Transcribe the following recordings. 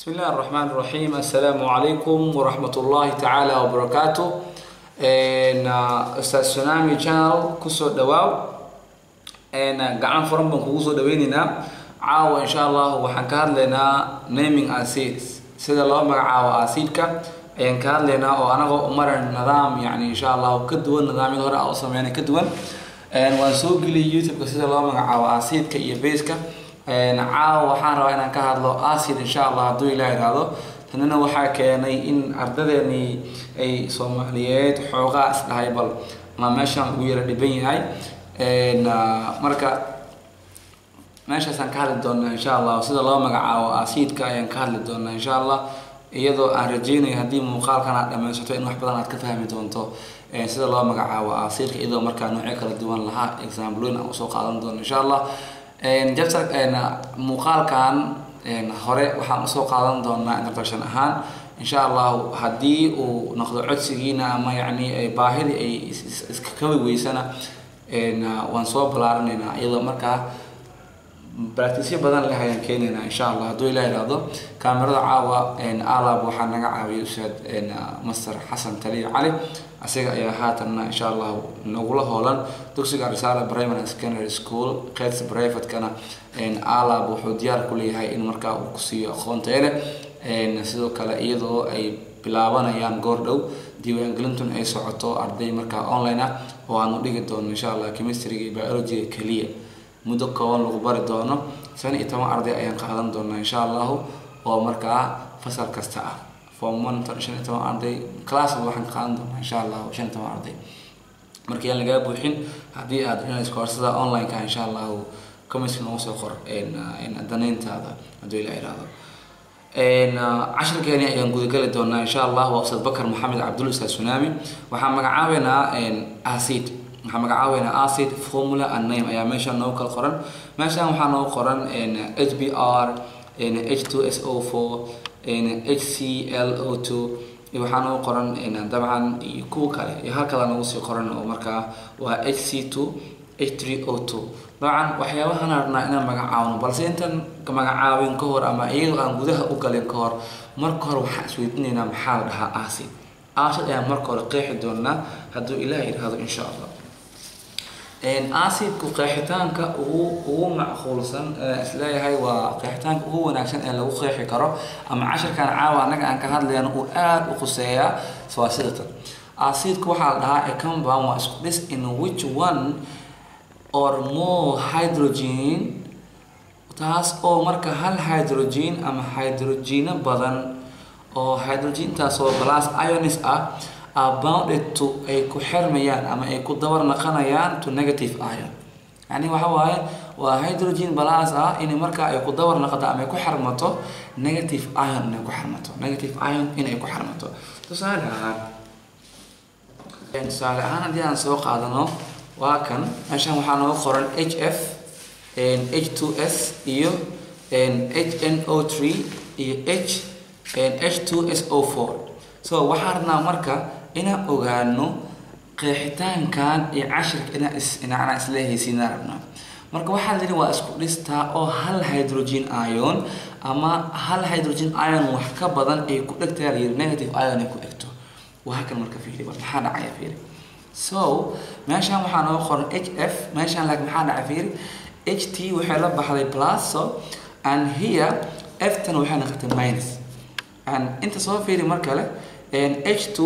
بسم الله الرحمن الرحيم. السلام عليكم ورحمة الله تعالى وبركاته. Ustaad Tsunami Channel kusoo dhawaaw, gacan furan baan kugu soo dhaweyneynaa. Caawa insha Allah waxaan ka hadlaynaa naming acids, sida loo magacaabo acidka ayaan ka hadlaynaa, oo anagoo umaran nidaam yani insha Allah ka duwan nidaamyada hore aan u sameynay ka duwan. Waan soo geliyay YouTube-ka sida loo magacaabo acidka iyo base-ka. Caawa waxaan rabaa inaan ka hadlo acid insha Allah hadduu Ilaah yiraahdo. Tanina waxaa keenay in ardadeeni ay Soomaaliyeed xoogaa isdhahay bal ama meeshaan ugu yara dhiban yahay. Marka meeshaasaan ka hadli doonaa insha Allah, sida loo magacaabo acidka ayaan ka hadli doonaa insha Allah, iyadoo aan rajeynayo haddii muuqaalkan aad dhammaysato in wax badan aad ka fahmi doonto sida loo magacaabo acidka, iyadoo markaa noocyo kala duwan lahaa examplooyin aan usoo qaadan doono insha Allah. Chapter muuqaalkan hore waxaan usoo qaadan doonaa introduction ahaan insha Allah. Haddii uu noqdo codsigiina ama yacni baahidii ay iska kabi weysana, waan soo balaarinaynaa, iyadoo markaa practice badan leh ayaan keenaynaa insha Allah hadduu Ilaah yiraahdo. Kaamirada caawa alab waxaa naga caawiyay ustaad Master Xasan Taliya Cali, asiga ayaa haatanna insha Allah nagula hoolan dugsiga Risaala Primary and Secondary School. Qaybta private-kana alab wuxuu diyaar ku leeyahay in markaa uu ku siiyo aqoon tayo leh. Sidoo kale iyadoo ay bilaabanayaan goor dhow diiwaangelintun ay socoto arday markaa online ah oo aanu dhigi doono insha Allah chemistry-ga iyo biology-ga keliya muddo kooban lagu bari doono. 15 arday ayaan qaadan doonaa insha Allahu, oo markaa fasal kasta ah, form 1 15 arday, class waxaan qaadan doonaa insha Allahu 15 arday. Markii aan lagaa buuxin, haddii aad inayso koorsada online-ka insha Allahu, comments noogu soo qor danayntaada hadduu Ilaah yiraahdo. Cashirkeeni ayaan gudagali doonaa insha Allah. Waa Ustaad Bakar Maxamed Cabdul, Ustaad Tsunami. Waxaan magacaabeynaa acid, waxaan magacaabeynaa acid. Formula and name ayaa meeshaan noogu kala qoran. Meeshaan waxaa noogu qoran HBr, H2SO4, HClO2, iyo waxaa noogu qoran dabcan iyo kuwa kale, iyo hal kale noogu sii qoran oo markaa waa HC2 H3O2. Dabcan waxyaabahan rabnaa inaan magacaawno, balse intaan magacaabin ka hor ama iyadoo aan gudaha u galin ka hor, marka hore waxaan isweydiinaynaa maxaa la dhahaa acid. Acid ayaan marka hore qeexi doonaa hadduu Ilaah yidhaahdo insha Allah. Acidku qeexitaanka ugu macquulsan isleeyahay waa qeexitaanka ugu wanaagsan ee lagu qeexi karo ama cashirkan caawa annaga aan ka hadlayno uu aada u khuseeyaa waa sidatan. Acidku waxaa la dhahaa a compound, waa isku dhis, in which one or more hydrogen, taas oo marka hal hydrogen ama hydrogeno badan oo hydrogentaas oo plus ions ah are bounded to, ay ku xirmayaan ama ay ku dabar naqanayaan, to negative ion. Yani waxa waaye waa hydrogen plus ah in markaa ay ku dabar naqato ama ay ku xirmato negative ion, inay ku xirmato negative ion, inay ku xirmato. Tusaale ahaan haddii aan soo qaadano, waa kan meeshan waxaa nooga qoran HF, H2S iyo HNO3 iyo H2SO4. So waxaan rabnaa marka inaan ogaano qeexitaankan iyo cashirka inaan is inaan isla heysiinaan rabnaa. Marka waxaa la yidhi waa isku dhistaa oo hal hydrogen ion ama hal hydrogen ion wax ka badan ay ku dhegtaa, la yidhi negative ion ay ku dhegto. Waa kan, marka fiiri bal maxaa dhacaya, fiiri. So meeshan waxaa nooga qoran HF meeshan, laakiin maxaa dhacay? Fiiri, HT waxay la baxday plus, so and here F tan waxay noqotay minus. And inta soo fiiri mar kale, H2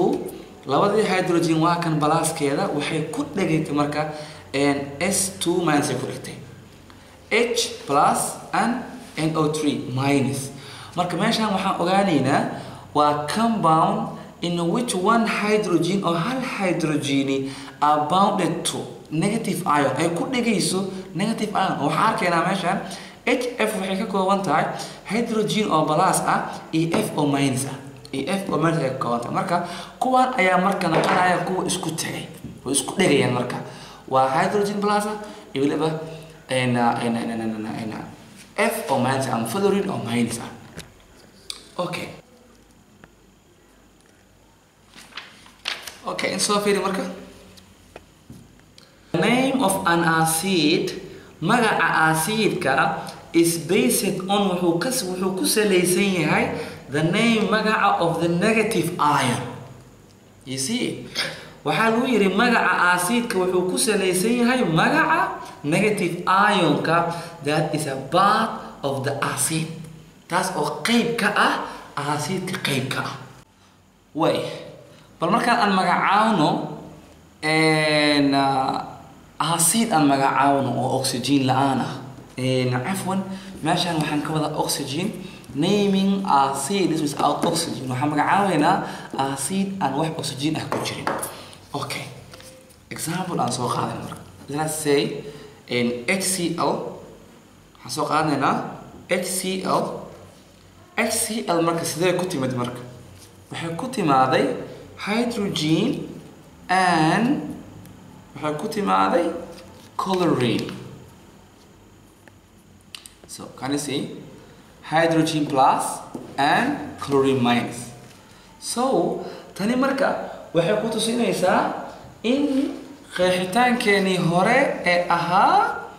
labadii hydrogen waa kan pluskeeda waxay ku dhegaytay marka S2 minus ay ku dhegtay, H plus and NO3 minus. Marka meeshan waxaan ogaaneynaa waa compound in which one hydrogen oo hal hydrogeni are bounded to negative ion, ay ku dhegayso negative ion. Oo waxaan arkaynaa meeshan HF waxay ka kooban tahay hydrogen oo plus ah iyo F oo minus ah, iyo F oo minus ay ka kooban tahay. Marka kuwan ayaa marka noqonaya kuwa isku tagay oo isku dhegayaan. Marka waa hydrogen plus ah iyo weliba F oo minus ah ama fluorine oo minus ah. Okay, in soo fiiri marka name of an acid, magaca acidka, is based on, wuxuu ku salaysan yahay the name, magaca of the negative ion. You see, waxaa lagu yidhi magaca acidka wuxuu ku salaysan yahay magaca negative ionka that is a part of the acid, taas oo qayb ka ah acidka, qayb ka ah. Way bal markaan aan magacaawno acid, aan magacaawno oo oxygen la-aan ah, cafwan, meeshaan waxaan ka wadaa oxygen. Naming acids without oxygen, waxaan magacaabeynaa acid aan wax oxygen ah ku jirin. Okay, example aan soo qaadan marka, let's say HCl. Waxaan soo qaadanaynaa HCl. HCl marka sidee ku timid? Marka waxay ku timaaday hydrogen and waxay ku timaaday chlorine. So can you see? Hydrogen plus and chlorine minus. So tani marka waxay ku tusinaysaa in qeexitaankeenii hore ee ahaa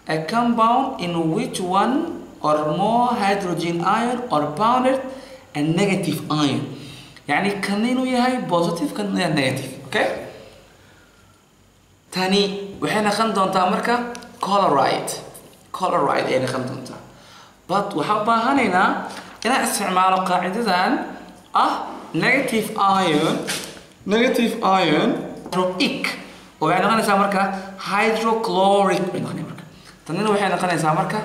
a compound in which one or more hydrogen ion or bounded a negative ion, yani kan inuu yahay positive, kan inuu yahay negative. Okay, tani waxay noqon doontaa marka chloride. Chloride ayay noqon doontaa, but waxaan u baahanaynaa inaan isticmaalo qaacidadan ah negative ion, negative ion ic, oo waxay noqonaysaa marka hydrochloric bay noqonaya. Marka tanina waxay noqonaysaa marka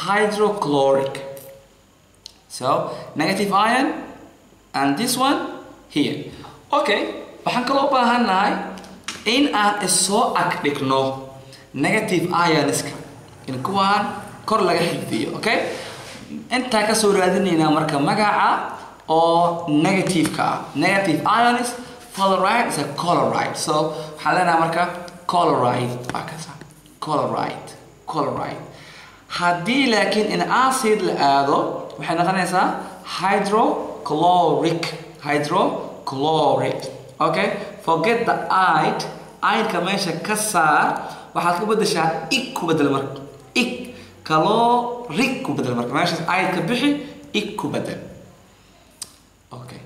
hydrochloric. So negative ion and this one here. Okay, waxaan kaloo u baahannahay in aan isoo ag dhigno negative ionska, in kuwaan kor laga xifdiyo. Okay, intaa kasoo raadinaynaa marka magaca oo negative-ka ah, negative ions. Chloride is a chloride, so waxaan leenahay marka chloride waa kasa, chloride, chloride. Haddii laakiin in acid la aado, waxay noqonaysaa hydrochloric, hydrochloric. Okay, forget the ide, ideka meesha ka saar, waxaad ku bedeshaa ic, ku bedel marka ic, chloric ku bedel. Marka meeshaas ide ka bixi, ic ku bedel. Okay,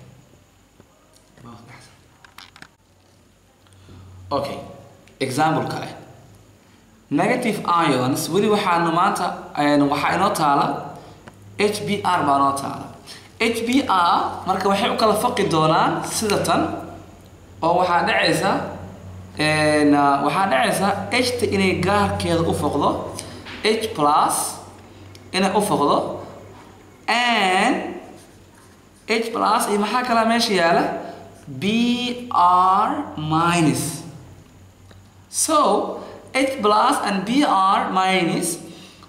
okay, example kale, negative ions. Weli waxaanu maanta waxaa inoo taala HBr baa inoo taala. HBr marka waxay u kala faqi doonaan sida tan, oo waxaa dhacaysa H-ta inay gaarkeeda u foqdo, H plus inay u foqdo, and H plus iyo maxaa kalaa meesha yaala? Br minus. So H plus and Br minus,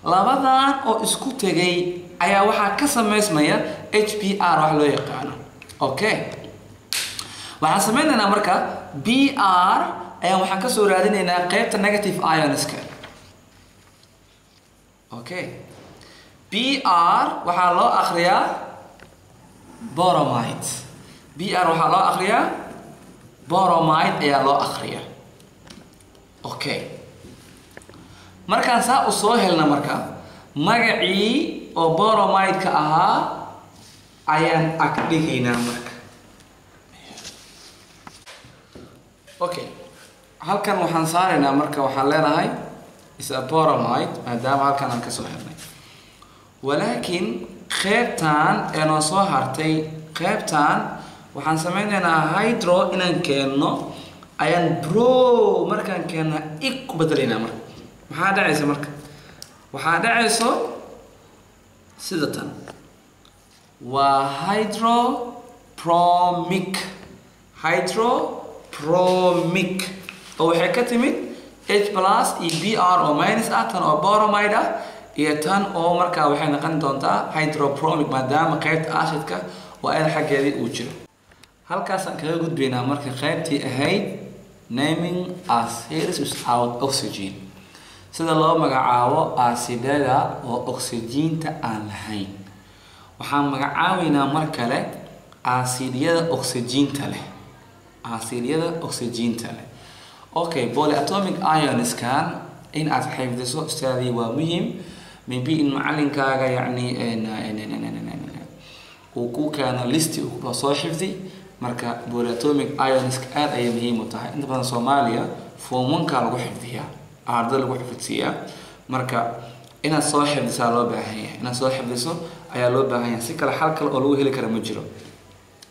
labadan oo isku tegay ayaa waxaa ka samaysmaya HBr wax loo yaqaano. Okay, waxaan sameynaynaa marka Br ayaan waxaan kasoo raadinaynaa qeybta negative ionska. Okay, Br waxaa loo akriyaa bromide. Br waxaa loo akriyaa bromide ayaa loo akriyaa. Okay, markaan saa u soo helna marka magacii oo bromide-ka ahaa ayaan ag dhigaynaa marka. Okay, halkan waxaan saaraynaa marka, waxaan leenahay is a bromide, maadaama halkan aan kasoo helnay. Walaakin qeybtan ee noo soo hartay, qeybtan waxaan sameynaynaa hydro inaan keenno ayaan bro, markaan keenna ic ku bedelaynaa. Marka maxaa dhacaysa? Marka waxaa dhacayso sida tan, waa hydrobromic, hydrobromic, oo waxay ka timid H plus iyo Br oo minus ah, tan oo bromide ah iyo tan oo markaa waxay noqon doontaa hydrobromic, maadaama qaybta acidka waa in xaggeedii uu jiro. Halkaasaan kaga gudbaynaa marka qaybtii ahayd naming acids without oxygen, sida loo magacaabo acidada oo oxygeenta aan lahayn. Waxaan magacaabeynaa mar kale acidyada oxygeenta leh, acidyada oxygeenta leh. Okay, polyatomic ionskan in aad xifdiso, ustaadii, waa muhiim. Maybe in macalinkaaga yacni uu ku keeno listi uu ku soo xifdi. Marka polyatomic ionska aad ayay muhiim u tahay. Inta badan Soomaaliya form 1-ka lagu xifdiyaa, arday lagu xifdisiiyaa. Marka inaad soo xifdisaa loo baahan yahay, inaad soo xifdiso ayaa loo baahan yahay. Si kale, xal kale oo lagu heli kara ma jiro.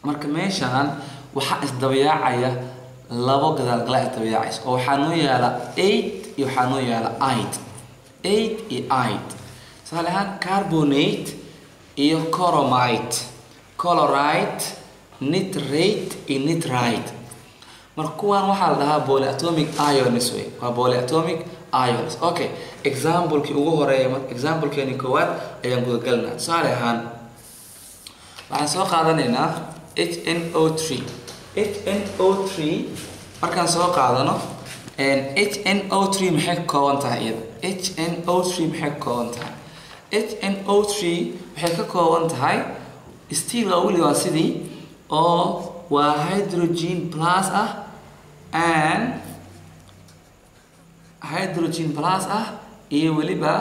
Marka meeshaan waxaa isdabayaacaya labo gadaalgala isdabayaacaysa, oo waxaa noo yaala 8 iyo waxaa noo yaala ite, 8 iyo ite. Tusaale ahaan carbonate iyo chromite, chloride, nitrate iyo nitrite. Marka kuwaan waxaa la dhahaa polyatomic ions wey, waa polyatomic ions. Okay, examplekii ugu horeeya, examplekeeni koowaad ayaan gudagelinaa. Tusaale ahaan waxaan soo qaadanaynaa HNO3. HNO3 markaan soo qaadano, HNO3 maxay ka kooban tahay iyada? HNO3 maxay ka kooban tahay? HNO3 waxay ka kooban tahay still waa weli waa sidii oo waa hydrogen plus ah and hydrogen plus ah iyo weliba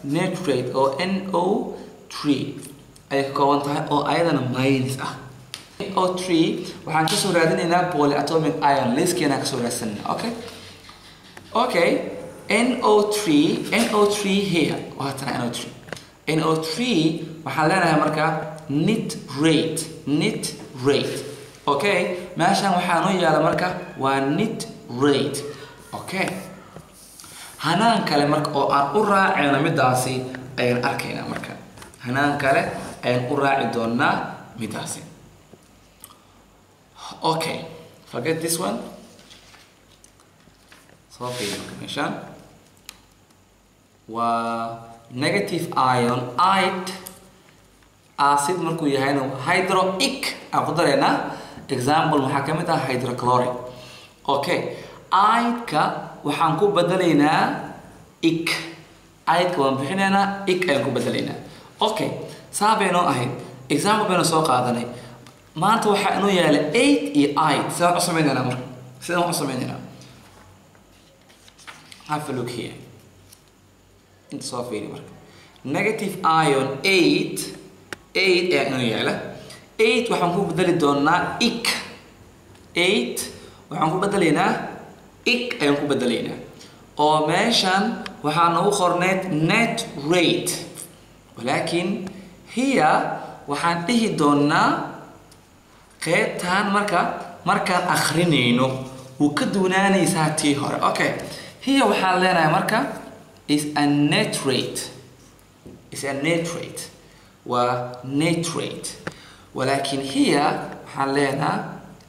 nitrate oo NO3 ayay ka kooban tahay, oo ayadana minus ah. NO3 waxaan kasoo raadinaynaa polyatomic ion listkeena kasoo raadsanayna. Okay, NO3, NO3 here waa tana NO3. NO3 waxaan leenahay marka nitrate, nitrate. Okay, meeshan waxaa noo yaala marka waa nitrate. Okay, hanaan kale marka oo aan u raacayno midaasi ayaan arkaynaa. Marka hanaan kale ayaan u raaci doonaa midaasi. Okay, forget this one. Soo fiiri marka, meeshaan waa negative ion ite. Acid markuu yahayna hydroic aan ku daraynaa. Example maxaa ka mid ah? Hydrochloric. Okay, ite-ka waxaan ku bedelaynaa ic. Ite-ka waan bixinaynaa, ic ayaan ku bedelaynaa. Okay, saa bay noo ahayd. Example baynu soo qaadanay. Maanta waxaa inoo yaala 8 iyo ite. Sidaan u sameynaynaa marka, sidaan u sameynaynaa, have a look here. Inta soo fiiri marka, negative ion 8, 8 ayaa inoo yaala. 8 waxaan ku bedeli doonaa ic. 8 waxaan ku bedelaynaa ic ayaan ku bedelaynaa, oo meeshan waxaa nagu qorneyd net rate, walaakin here waxaan dhihi doonaa qeybtan marka markaan akrinayno wuu ka duwanaanaysaa tii hore. Okay, here waxaan leenahay marka is a nitrate, is a nitrate, waa nitrate, walaakin here waxaan leenahay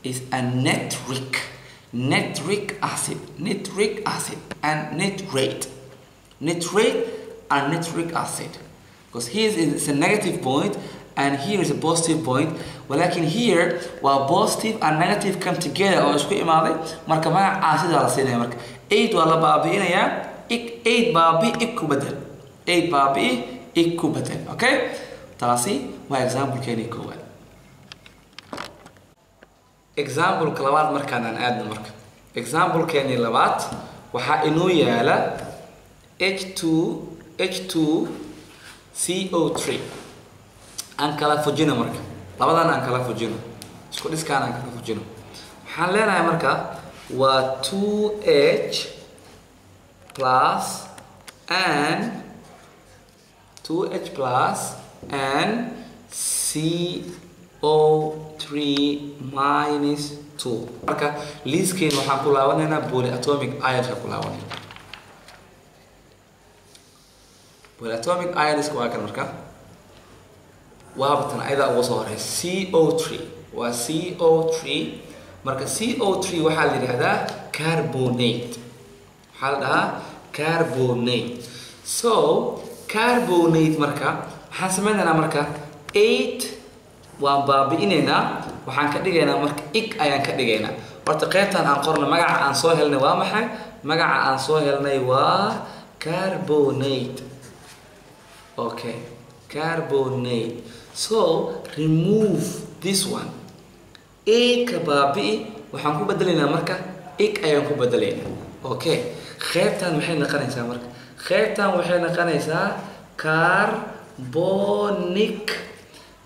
is a nitric, nitric acid, nitric acid and nitrate, nitrate and nitric acid, because here is a negative point and here is a positive point, walaakin here waa positive and negative come together oo isku imaaday. Marka magaca acidaa la siinaya. Marka 8 waa la baabi'inayaa, ic. 8 baabi, ic ku bedel. 8 baabi'i, ic ku bedel. Okay, taasi waa example-keeni koowaad. Example-ka labaad markaan aan aadno. Marka example-keeni labaad waxaa inoo yaala H2 H2 CO3. Aan kala fujino marka labadan, aan kala fujino isku dhiskaan, aan kala fujino. Waxaan leenahay marka waa 2H plus and 2H plus and CO3 minus 2. Marka liiskeen waxaan ku laabanaynaa polyatomic ionska ku laabanayna. Polyatomic ionska waa kan. Marka waabatan ayadaa uga soo horeysa CO3, waa CO3. Marka CO3 waxaa la yidhahdaa carbonate, waxaa la dhahaa carbonate. So carbonate marka waxaan sameynaynaa marka 8 waan baabi'inaynaa, waxaan ka dhigaynaa marka ic ayaan ka dhigaynaa. Horta qaybtan aan qorno magaca aan soo helnay. Waa maxay magaca aan soo helnay? Waa carbonate. Okay, carbonate. So remove this one, 8 ka baabi'i, waxaan ku bedelaynaa marka ic ayaan ku bedelaynaa. Okay, qaybtan maxay noqonaysaa marka? Qaybtan waxay noqonaysaa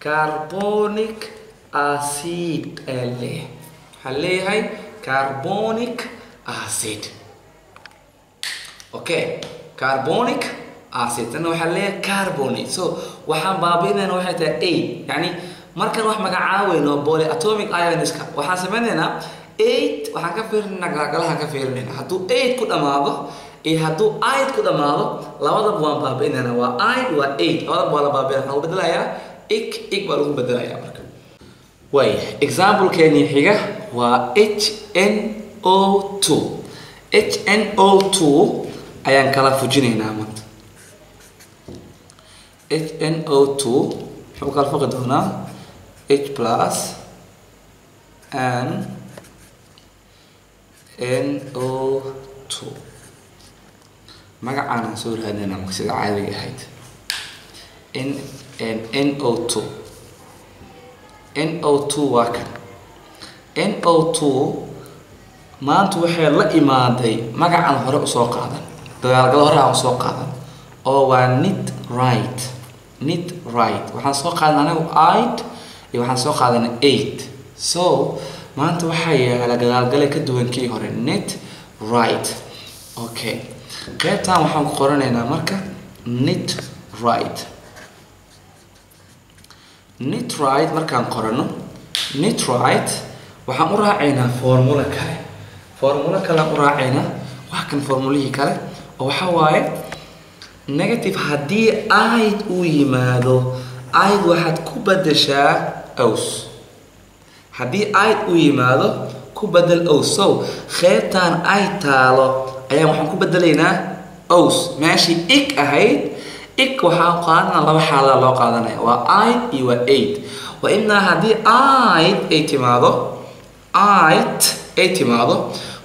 Carbonic acid ayaa leeyahay. Waxaa leeyahay carbonic acid. Okay, carbonic acid tana waxaa leeyahay carbonate. So waxaan baabi'inayna waxay tahay eight. Yani markaan wax magacaaweyno polyatomic ionska, waxaan sameynaynaa eight, waxaan ka fiirinaynaa galagalaha, ka fiirinayna hadduu eight ku dhamaado iyo hadduu ide ku dhamaado, labadaba waan baabi'inaynaa. Waa ide, waa eight, labadaba waa la baabi'inaya. Waxaan lagu bedelayaa ic, ic baa lagu bedelayaa. Marka waaya, example-keeni xiga waa HNO2. HNO2 ayaan kala fujinaynaa maanta. HNO2 muxuu kala foqi doonaa? H plus n NO2. Magacaanaan soo raadinayna marka sida caadiga ahayd. N N NO2, NO2 waa kan. NO2 maanta waxay la imaaday magacan hore usoo qaadan, dagaalgalo hore aan usoo qaadan, oo waa nitrite. Nitrite waxaan soo qaadan anigu ide iyo waxaan soo qaadanay eight. So maanta waxaa yaala gadaalgale ka duwan kii hore, nitrite. Okay, qaybtan waxaan ku qoranaynaa marka nitrite. Nitrite markaan qorano, nitrite waxaan u raacaynaa formula kale. Formula kale aan u raacaynaa, waa kan formulihii kale, oo waxaa waaye negative. Haddii ide uu yimaado, ide waxaad ku bedeshaa ous. Haddii ide uu yimaado, ku bedel ous. So qeybtan ay taalo ayaan waxaan ku bedelaynaa ous. Meeshii ic ahayd ic waxaan qaadanaa. Laba xaalada loo qaadanaya waa ide iyo waa eight. Waa imnaa haddii ide ay timaado, ide ay timaado,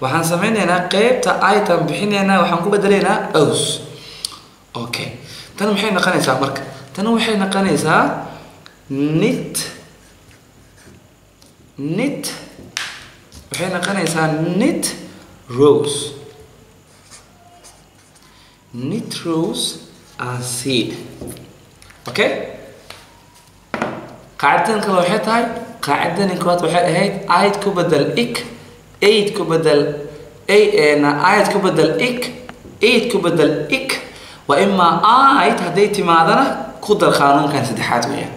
waxaan sameynaynaa qeybta item bixinaynaa, waxaan ku bedelaynaa ous. Okay, tan maxay noqonaysaa marka? Tan waxay noqonaysaa nit, waxay noqonaysaa nitrous, nitrous acid. Okay, qaacidadan kale waxay tahay, qaacidadan koowaad waxay ahayd ide ku bedel ic, eight ku bedel ide ku bedel ic, eight ku bedel ic. Waa imaa ide hadday timaadana ku dar qaanuunkan saddexaad weeyaan.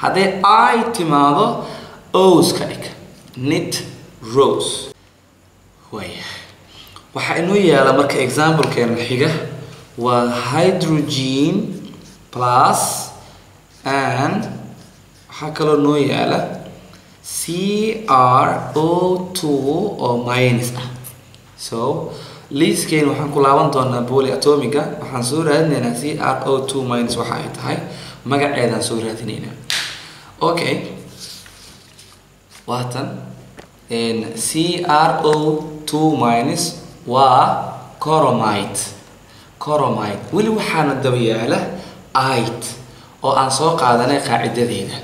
Hadday ide timaado, ous ka dhig, nitrous. Waaya, waxaa inoo yaala marka example-keena xiga waa hydrogen plus and waxaa kaloo noo yaala CrO2 oo minus ah. So liiskeen waxaan ku laaban doonaa polyatomiga, waxaan soo raadinaynaa CrO2 minus waxa ay tahay, magaceedaan soo raadinaynaa. Okay, waatan CrO2 minus, waa chromite. Chromite weli waxaana daba yaala ide oo aan soo qaadanay qaacidadeeda.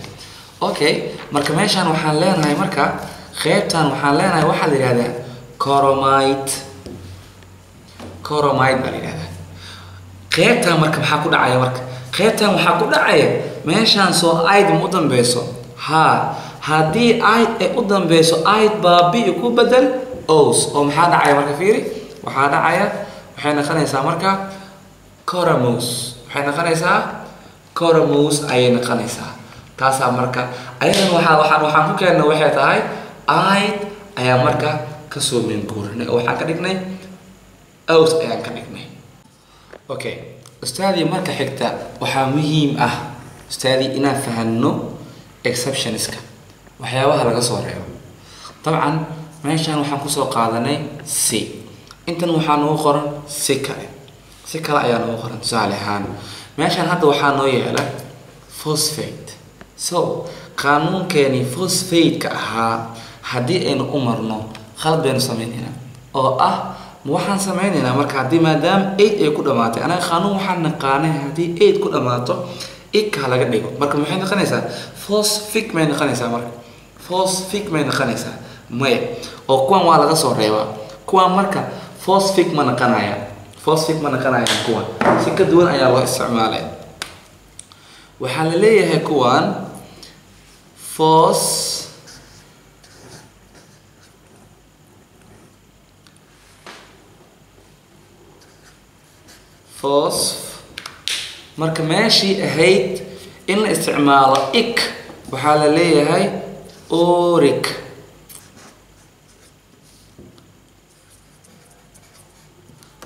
Okay, marka meeshaan waxaan leenahay, marka qeybtan waxaan leenahay, waxaa la yihahdaa chromite. Chromite baa la yihahdaa qeybtan. Marka maxaa ku dhacaya? Marka qeybtan waxaa ku dhacaya, meeshaan soo ide ma u dambeyso? Haa, haddii ide ay u dambeyso, ide baabi'i, ku bedel ous. Oo maxaa dhacaya marka? Fiiri, waxaa dhacaya, waxay noqonaysaa marka chromous. Waxay noqonaysaa chromous ayay noqonaysaa. Taasaa marka ayadan waxaan ku keennay waxay tahay ide ayaa marka kasoo minguurinay oo waxaan ka dhignay ous ayaan ka dhignay. Okay ustaadii, marka xigta waxaa muhiim ah ustaadii inaan fahanno exceptionska, waxyaabaha laga soo reebo. Dabcan meeshaan waxaan kusoo qaadanay c, intan waxaa noogu qoran si kale, si kale ayaa noogu qoran. Tusaale ahaan meeshaan hadda waxaa noo yeela phosphate. So qaanuunkeenii phosphate-ka ahaa haddii aynu u marno, khalad baynu sameynaynaa, oo ah ma waxaan sameynaynaa marka haddii maadaama eight ay ku dhamaatay, anaga qaanuun waxaan naqaanay haddii eight ku dhamaato ic ha laga dhigo. Marka maxay noqonaysaa? Phosphate may noqonaysaa? Marka phosphate may noqonaysaa? Maya, oo kuwan waa laga soo reebaa kuwan. Marka phosphate ma noqonaya, phosphate ma noqonayaan kuwan, si ka duwan ayaa loo isticmaalaya. Waxaa la leeyahay kuwan phos phos. Marka meeshii ahayd in la isticmaalo ik, waxaa la leeyahay oric.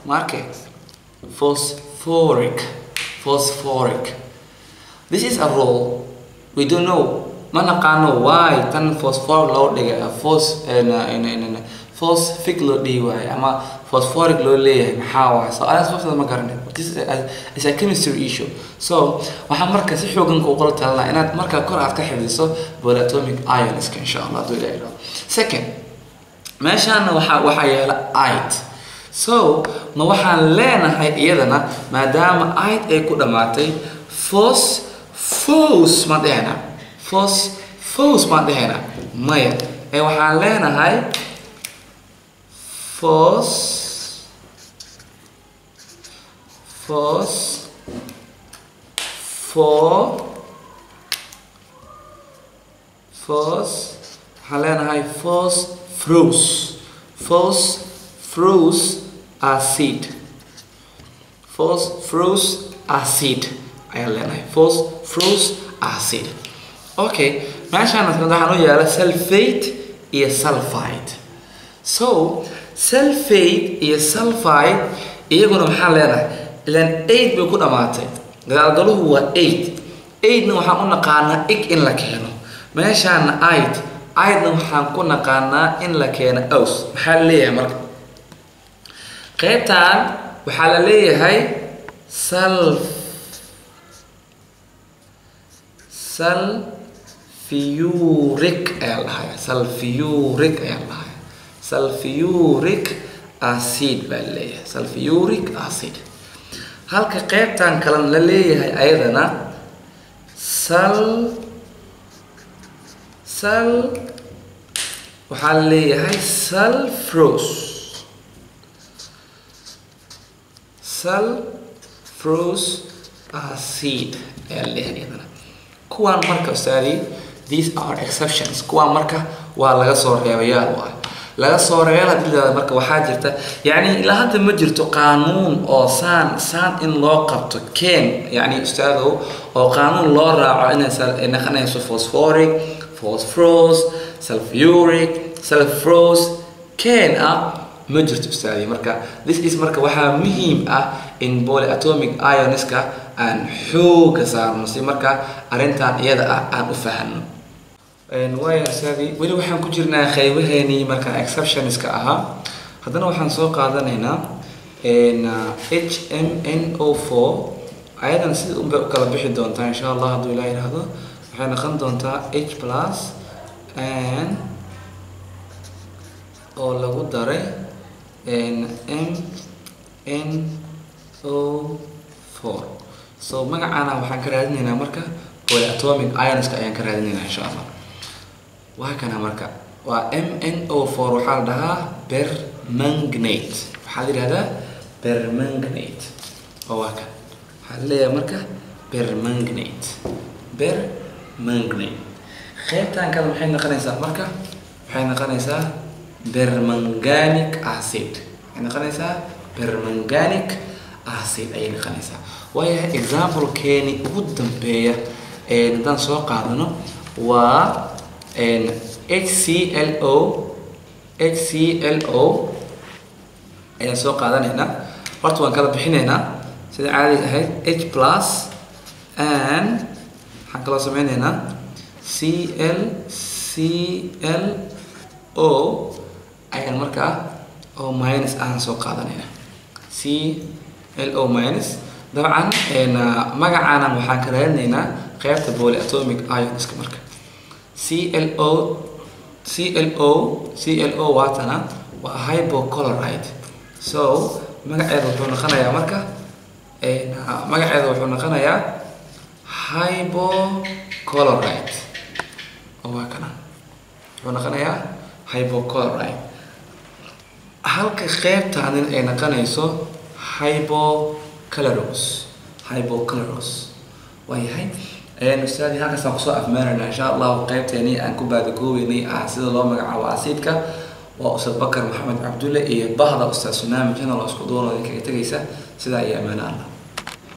Marke phosphoric, phosphoric. This is a rule we don't know, ma naqaano why tan phosphoric loo dhigay, phos phosphoric loo dhihi waayo ama phosphoric loo leeyahay, maxaa waaye? So anaas qoftada ma garanay. This is a chemistry issue. So waxaan marka si xoogan kuugula talinaa inaad marka kor aad ka xifdiso polyatomic ionska, insha Allah hadduu Ilaah yidhaahdo. Second, meeshaana waxaa yeela ite. So ma waxaan leenahay iyadana maadaama ite ay ku dhamaatay phos phos ma dhehena, phos phos ma dhehena? Maya, ee waxaan leenahay phos phos for phos, waxaan leenahay phosphorus, phosphorus acid, phosphorus acid ayaan leenahay, phosphorus acid. Okay, meeshaan waxaan u yaala sulfate iyo sulfide. So sulfate iyo sulfide iyaguna maxaan leenahay? Ilaan 8 bay ku dhamaatay, gadaalgaluhu waa 8, 8na waxaan u naqaanaa ig in la keeno. Meeshaana id, idna waxaan ku naqaanaa in la keeno aus. Maxaa la leeyahay marka? Qaybtan waxaa la leeyahay sulf sulfuric ayaa la dhahayaa, sulfuric ayaa la dhahayaa, sulfuric acid baa la leeyahay, sulfuric acid. Halka qaybtan kalena la leeyahay ayadana sal sal, waxaa la leeyahay sulfrose, sulfrose acid ayaa la leeyahay iyadana. Kuwaan marka ustaadi, these are exceptions. Kuwaan marka waa laga soo reebayaal, waa laga soo reebayaal haddii la yidhahdo. Marka waxaa jirta, yacni ilaa hadda ma jirto qaanuun oo saan saan in loo qabto keen, yacni ustaadow, oo qaanuun loo raaco inay naqanayso phosphoric, phosphorus, sulfuric, sulfurous keen ah ma jirto ustaadi. Marka this is, marka waxaa muhiim ah in polyatomic ionska aan xooga saarno si marka arrintan iyada ah aan u fahanno. Waaya ustaadi, weli waxaan ku jirnaa qaybaheenii marka exceptionska ahaa. Haddana waxaan soo qaadanaynaa HMNO4. Ayadana sida unbay u kala bixi doontaa, insha Allah hadduu Ilaah yidhaahdo. Waxay noqon doontaa H plus n oo lagu daray MNO4. So magacaana waxaan ka raadinaynaa marka polyatomic ionska ayaan ka raadinaynaa, insha Allah. Waa kana marka, waa MNO4, waxaa la dhahaa permanganate, waxaa la yidhahdaa permanganate. Oo waa kan, waxaa la leeyahay marka permanganate, permanganate. Qaybtan kale maxay noqonaysaa marka? Waxay noqonaysaa permanganic acid, waxay noqonaysaa permanganic acid ayay noqonaysaa. Waayahay, example keeni ugu dambeeya ee haddaan soo qaadano waa HClO, HClO ayaan soo qaadanaynaa. Horta waan kala bixinaynaa sida caadiga ahayd, H plus n, waxaan kaloo sameynaynaa Cl Cl O ayaan markaa oo minus ahaan soo qaadanaynaa, Cl O minus. Dabcan magacaanan waxaan ka raadinaynaa qaybta polyatomic ionska. Marka Clo Clo Clo waatana waa hypochlorite. So magaceeda wuxuu noqonayaa marka, magaceeda wuxuu noqonayaa hypochlorite. Oo waa kana, wuxuu noqonayaa hypochlorite, halka qeybtaanin ay noqonayso hypochlorous, hypochlorous. Waayahay, Ustaadi, halkaasaan kusoo afmeerayna insha Allahu qeybteenii aan ku baadagoobeynay ah sida loo magacaabo acidka. Waa Ustaad Bakar Maxamed Cabdulle iyo bahda Ustaad Sunaami Channel oo isku duwan oo idinkaga tegaysa sidaa iyo amaano Allah.